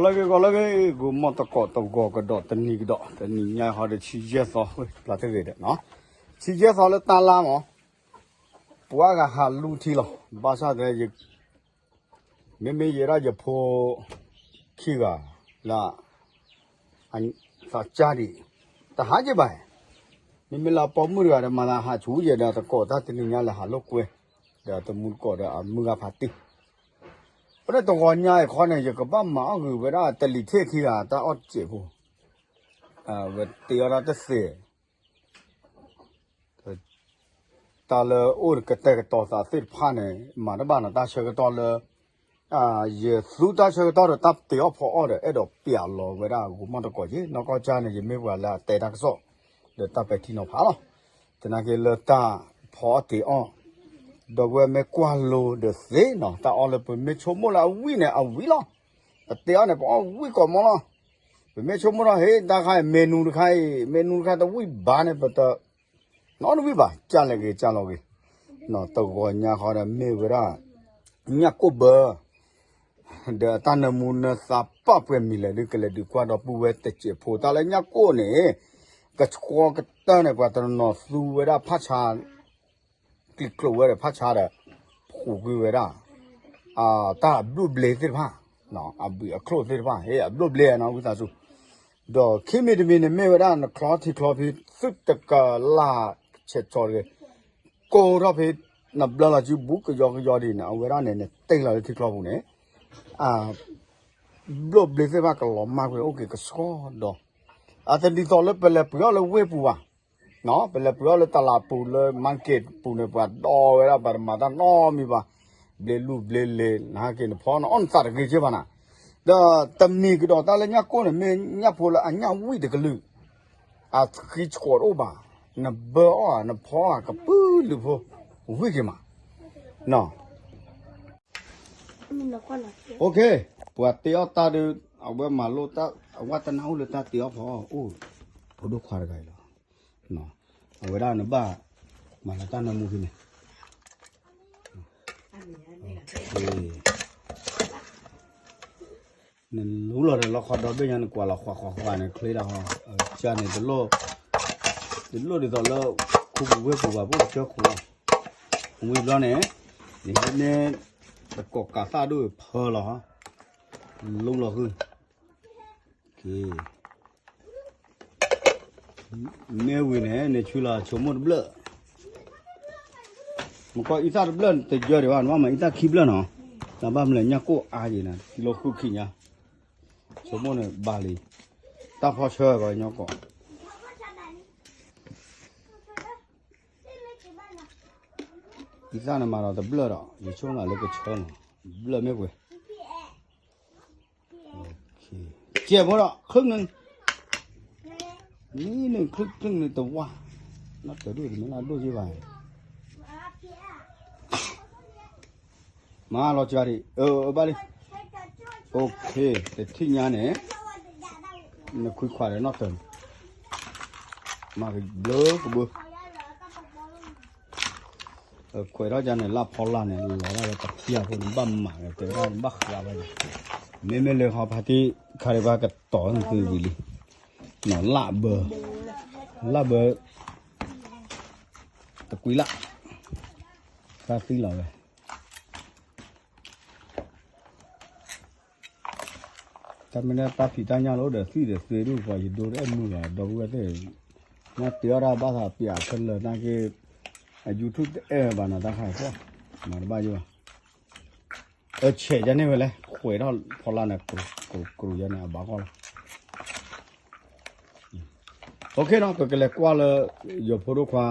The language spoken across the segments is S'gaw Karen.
ဂ့ၤဂီၤလၢဂ့ၤ ဂိၤမီၣ်တကိးတဂီၤကဒီးတနံၤကဒီး တနံၤညါဃီဒီးဆံယဲၢ်သီ ပျၢ်တဂ့ၤဒီးနီၤ ဆံယဲၢ်သီလၢတၢ်လါမး ပှၤဂၤဟးလူထံလီၤ ဘၣ်ဆၣ်သနာ်က့ မ့မ့ၢ်ယဲဒၣ်ယဖိ ခံဂၤ လၢ သးစၢ်ဒံး တဟးက့ၤဘၣ် မ့မ့ၢ်လၢအပိာ်မုၣ်တဂၤဒီး မၤသးဟးဆူယဲဒီးတကိးတၢ်တနံၤညါလဲၤဟးလိာ်ကွဲ ဒီးတမူတကိးဒီးအမုၢ်ဂၤဖးတံၢ် ဖဲန့ၣ်တဂီၤညါအံၤခီန့ၣ် ယကဘၣ်မၤအီၣ်ဂ့ၤဝဲဒၣ်တလံၤထံၣ်ခံဂၤတၢ်အီၣ်တစဲးဖိ ဝဲတ့အီၣ်ဒၣ်တသ့ တၢ်လၢအိၣ်ကတဲာ်ကတီၤသးသ့ၣ်တဖၣ်န့ၣ် မၤတဘၣ်နီၤ တၢ်ဆၢကတီၢ်လၢ ယသူတၢ်ဆၢကတီၢ်ဒီးတၢ်တ့အီၣ်ဖီအီၣ်ဒီး အဲၣ်ဒိးပျးလီၤဝဲဒၣ်ဂိၤမီၣ်တကိးက့ၤ နီၢ်ကီၢ်ကၢ်န့ၣ် ယမ့ၢ်ပှၤလၢအတဲတၢ်ကစီၣ် ဒီးတၢ်ပဲာ်ထံနီၤဖးလီၤ. သနာ်က့လၢတၢ်ဖီအီၣ်တ့အီၣ် ဒီပုၢ်ဝဲၢ်မ့ၢ်ကွၢ်လိဒီးသ့နီၤ တၢ်အီၣ်လၢပမ့ၢ်ဆိကမိၣ်လၢအဝံၣ်န့ၣ် အဝံၣ်လီၤ. ပတဲအီၣ်န့ၣ် ပအီၣ်ဝံၣ်ကိးမီလီၤ. ပမ့ၢ်ဆိကမိၣ်ထီၣ် ဟ့ၣ် တၢ်ခါအံၤ မ့ၢ်နူတခါအံၤ မ့ၢ်နူတခါတဝံၣ်ဘၣ်န့ၣ် ပတ နီတဝံၣ်ဘၣ် ကၢ်လဲၣ်ဂ့ၤ ကၢ်လီၤဂ့ၤ နီၢ်တဂီၤညါဃီဒီးမ့ၢ်ဝဲဒၣ် ညၣ်ကိၣ်ဘၢ ဒီးအတၢ်နၢမူနၢသးပာ်ပှဲၤမံၤလဲၣ် ဒုးကလဲၤဒုးကွၢ်ဒီပုၢ်ဝဲၢ်တစဲးဖိ တၢ်လၢညၣ်ကိၣ်န့ၣ် ကဆှီကတၢၢ်န့ၣ် ပှၤတနီၤသူဝဲဒၣ်ဖးဆါ ကျံၤကျိာ်ဝဲဒီးဖးဆါဒီး ဖှူးကွံာ်ဝဲဒၣ် တၢ်အဘျုးဘျ့သ့ၣ်တဖၣ် အဘှံးအချိၣ်သ့ၣ်တဖၣ် ဟ့ၣ်အဘျုးဘျ့နီၤ ဝံသးစူၤ ဒီးခံမံၤတမံၤန့ၣ်မ့ၢ်ဝဲဒၣ် နချီထံချီဖဲ သုတကလးဆဲးကၠီတဂ့ၤ ကိးထီၣ်ဖဲ နဘျၢလီၤစုဘူးကယီကယီဒ်န့ၣ် အဝဲဒၣ်န့ၣ် နတ့ၢ်လီၤလၢထံချီပူၤန့ၣ် အဘျုးဘျ့သ့ၣ်တဖၣ်ကလီၤမၢ်ကွံာ်အိၣ်က့ၤကဆှီဒီး အတဒ်သိးလၢပလဲၤပှ့ၤအီၣ်လၢဝ့ၢ်ပူၤဘၣ် ပလဲၤပှ့ၤအီၣ်လၢတလးပူၤလၢ market ပူၤန့ၣ် ပှၤဒီဝဲဒၣ် ပှၤတမၤတၢ်နီတမံၤဘၣ် ဘျ့လူၢ်ဘျ့လ့ၤ နဟဲက့ၤနဖီနအီၣ်နသးတဂ့ၤက့ဘၣ်နၤ ဒီးတမံၤကဒီးတၢ်လၢညၣ်ကိၣ်န့ၣ် မ့ၢ်ညၣ်ဖိလၢအညၣ်ဝံၣ်တကလုာ် အဃံဆှီးတအိၣ်ဘၣ် နဘၢအီၣ် နဖီအီၣ်ကပုာ်လုာ်ဖိ ဝံၣ်က့ၤမး ပှၤတ့အီၣ်တၢ်ဒီး အဝဲမၤလိတၢ် အဝဲတနၢ်အိၣ်လၢတၢ်တ့အီၣ်ဖီအီၣ်အိၣ် ဖိဒိၣ်ခွါတဂၤအံၤလီၤ အဝဲဒၣ်နဘၣ် မၤလီၤတၢ်နၢမူဖဲန့ၣ် နလူလီၤဒီးလီခီဒီဘ့ၣ်ညါ နကွၢ်လီၤဃွာ်ဃွာ်ဃွာ်န့ၣ် ချ့ဒၣ်ဟီ ကၢ်န့ၣ် တလိၣ်ဒ်သိးလၢ ခူပူၤဝ့ၢ်ပူၤဘၣ် ပအိၣ်တကၢခိၣ်လီၤ ဝံၤဘျီန့ၣ် နဟံးန့ၢ် တကိးကးသၣ်ဒိၣ်ဖၢလီၤ လူလီၤဃု မ့ၢ်ဝံၤန့ၣ် နဆူလီၤဆိကမိၣ်တဘျၢၣ် မကီအံသၣ်တဘျၢၣ်တယၢဒံးဘၣ် နဘၣ်မၤအံသၣ်ခံဘျၢၣ်နီၤ တၢ်ဘၣ်မနုၤလဲၣ် ညၣ်ကိၣ်အါယံၤနၤ ထံလီၤဃုခံညါ ဆိကမိၣ်န့ၣ်ဘၣ်လံ တၢ်ဖီဆၢပှၤကညီကိး အံသၣ်န့ၣ်မၤဒီးတဘျၢၣ်ဒီး ယဆိကမိၣ်လၢကဆၢနီၤ ဘျၢၣ်မ့ၢ်ပှဲၤ ကဲဖိဒီး ချုၣ်န့ၣ် မ့ၢ်န့ၣ် ချုၣ်န့ၣ်တဝါ နီၢ်တၢၤဒိၣ်တမ့ၢ်လၢအဒိၣ်က့ဘၣ် မၤလီၤစှၤဒံး အၢ အၢ ဘၣ်လံ OK တထံၣ်ညါန့ၣ် နခွံခွါဒီးနီၢ်တၢၤန့ၣ် မၤကဘျၢကဘၢ ခွဲးထီၣ်ကန့ၣ် လၢဖီလာ်န့ၣ် လီၤဒၣ်ဝဲတဖျၢၣ်ဖိန့ၣ် ဘၣ်မၤဝဲ တဲဝဲဒၣ်ဘၣ်ဃးဝဲန့ၣ် မ့မ့ၢ်လၢခီဖါတံၢ်ခါဒံးပှၤကတီၤန့ၣ်သုဝံၤလံ နီၤလၢဘၢ လၢဘၢ တကွံလၢ် တၢ်သံလီၤဝဲ တၢ်မ့ၢ်ဒၣ်တၢ်ဖံးတၢ်ညၣ်လၢအိၣ်ဒီးသံဒီးသ့ဒိၣ်ပှၤယဒိတအဲၣ်မုာ်ဘၣ် ဒီပုၢ်ဝဲၢ်သ့ၣ် မ့ၢ်တ့အီၣ်တၢ်ဘၣ်သးပျးခဲလၢာ်နာ်က့ အ YouTube တအဲၣ်ဘၣ်နီၤတၢ်ခါအံၤ မၤတဘၣ်ယဘၣ် အဆဲးယၤန့ၢ်ဝဲလဲၣ် ခွဲးထီၣ်ဖီလာ်န့ၣ် ကြူးကြူးယၤန့ၣ် အဘၣ်ကီၢ်လီၤ OK နီၤ ပကလဲၤကွၢ်လၢ ယဖိဒိၣ်ခွါ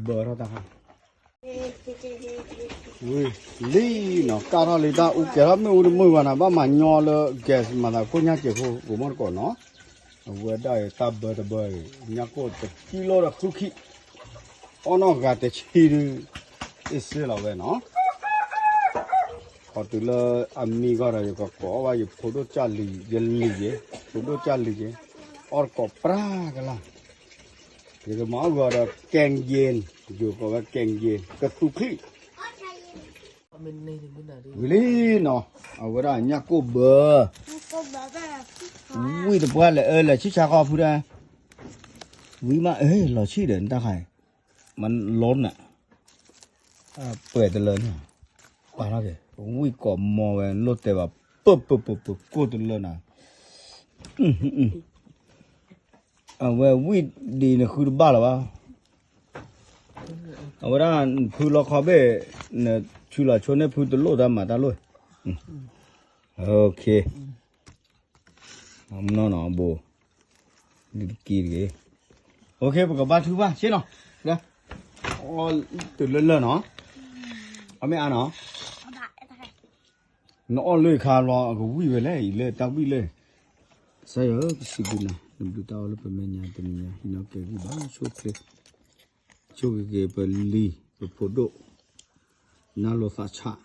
ဘၢထီၣ်တၢ်ခါ ဝံၤလံနီၤ ကၢ်ထီၣ်လံတၢ်အူကဲထီၣ်မ့ၣ်အူတမုာ်ဘၣ်နၤ ဘၣ်မၤညီလၢ gas မၤသးခိၣ်ညၣ်စဲးဖိ ဂိၤမီၣ်တကိးနီၤ အဝဲဒၣ်အံၤတၢ်ဘၢတဘၢအံၤ ညၣ်ကိၣ်တကံလိဒီးဃုခံ အီၣ်နီၢ်ဂၤတဆံဒု အ့ၣ်စ့လီၤဝဲနီၤ ခီတုၤလၢအမံဂီၢ်ဒီး ယကကိးအီၣ်ဘၣ်ယဖိဒိၣ်ကၢ်လံၤ ယလံၤယဲ ဖိဒိၣ်ကၢ်လံၤယဲ အီၣ်တကိးပြၢ်ကလာ် ယကမၤအီၣ်ဂီၤဒီး ကဲၣ်က့ၣ် ယိၤကိးဝဲကဲၣ်က့ၣ် ကသူချံ ဝံၤလံနီၤ အဝဲဒၣ်ညၣ်ကိၣ်ဘၢ ဝံၣ်တပှၢ်လဲၤအၢလဲၤဆံၣ်ဆါဃီဖုဒၣ်, ဝံၣ်မးအၢလီၤဆံၣ်ဒီးနတၢ်ခါအံၤ, မၤလီၤနၤ, ပှဲၤတလၢန့ၣ်, ပာ်ထီၣ်က့ၤ, ဝံၣ်ကိးမီၤဝဲလိၣ်တဲဘၣ်, ပၢပၢပၢပၢကိၢ်တလၢနၤ, အဝဲဝံၣ်ဒံးနဃုတဘၣ်လၢၤဘၣ်, အဝဲဒၣ်ဖုလီခီဘ့ၣ်, နဆူလီၤဆိန့ၢ်ဖုတလိၣ်တၢ်မၤတၢ်လိၣ်, နီၢ်နီၢ်ဘိ, ဒ်တက့ၢ်တဂ့ၤ, ပကဘါထုကဖၣ်ဆ့ၣ်နီၤ, အီၣ်တုၤလၢလၢၢ်နီၤ, အီၣ်မ့ၢ်အါနီၤ, နအီၣ်လၢခါလီၤ အကဝံၣ်ဝဲလဲၣ် အံၤလၢတၢ်ဝံၣ်လၢ, ကစၢ်ယွၤဧၢ ပစံးဘျုးနၤ နဘျုးတၢ်အီၣ်လၢပမဲာ်ညါတနံၤညါ ဟံးနီၤကဲၤဂံၢ်ဘါဆိၣ်ချ့, ဆိၣ်ဂ့ၤက့ၤပလံၤပဖိဒိၣ်, နၢ်လိာ်သးဆး,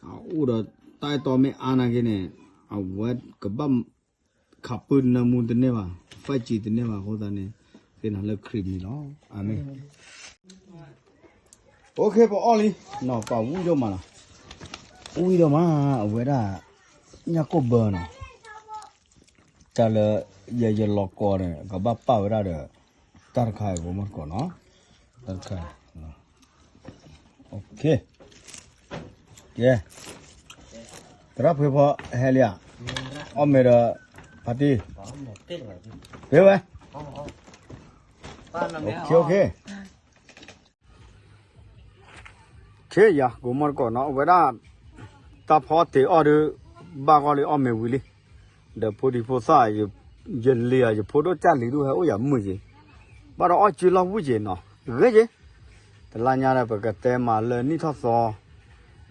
အအိၣ်ဒီးတၢ်အဲၣ်တီမ့ၢ်အါနာ်က့န့ၣ်, အဝဲကဘၣ်ခးပၢနၢမူတန့ၢ်ဘၣ်, ဖးကံတန့ၢ်ဘၣ်အဃိသတးန့ၣ်, သ့ၣ်နီၤလၢခရံာ်မံၤလီၤ. အၤမ့ၣ်. အိၣ်ခ့ ပအီၣ်လံ, နီၤပာ်ဝံၣ်ဒိၣ်မးနီၤ, ဝံၣ်ဒိၣ်မး, အဝဲဒၣ်, ညၣ်ကိၢ်ဘၢနီၤ, တၢ်လၢ, ယယလီၤကီန့ၣ် ကဘၣ်ပာ်ဝဲဒၣ်ဒီး, တၢ်တခါအံၤ ဂီၤမီၢ်တကိးနီၤ, တၢ်တခါ, အိၣ်ခ့, ကဲ, သရၣ်ဖှ့ဖီဟဲလံဧါ, အီၣ်မ့ၤဒီး, ဖါတံၢ်, ဖ့ဝဲ, အိၣ်ခ့, ခ့ယၤ ဂီၤမီၢ်တကိးနီၤ အဝဲဒၣ်, တၢ်ဖီတ့ၢ်အီၣ်ဒီး, ဘၣ်ဂီၢ်လံအီၣ်မ့ၤဝံၤလံ, ဒီးဖိဒံဖိသၣ်, ယလံၤဧါ ယဖိဒိၣ်ကၢ်လံၤဒိၣ်ဟဲအိၣ်ယၤမုာ်က့ၤ, ဘၣ်ဒီးအီၣ်ကၠံလီၤဝံၣ်က့ၤနီၤ ဂ့ၤက့ၤ, တလါညါဒီးပကတဲမးလၢနံၣ်ထီၣ်သီ,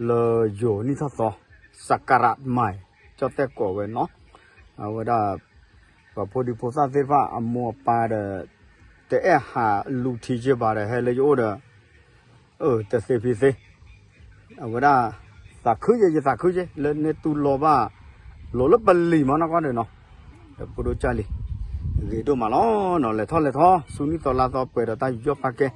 လၢယိၤနံၣ်ထီၣ်သီ, စကရးမး, ကၠီၣ်တဲၣ်ကိးဝဲနီၤ, အဝဲဒၣ်, ပှၤဖိဒံဖိသၣ်သ့ၣ်တဖၣ်အမိၢ်အပၢ်ဒီး, တအဲၣ်ဟးလူၤထံက့ၤဘၣ်ဒီးဟဲလၢယအိၣ်ဒီး, အၢ တသ့ဖံသ့, အဝဲဒၣ်, သးခုက့ၤ ယသးခုက့ၤ လၢန့ၣ်တူၢ်လိာ်ဘၣ်, လိာ်လၢပလံၤမးနီၢ်ကီၢ်န့ၣ်နီၤ, ဒီးဖိဒိၣ်ကၢ်လံၤ, ဂ့ၤဒိၣ်မးလီၤနီၤ လဲၤထီၣ်လဲၤထီၣ် ဆူနံၣ်သီလါသီပှဲၤဒီးတၢ်ယူးယီၣ်ပာ်ကဲ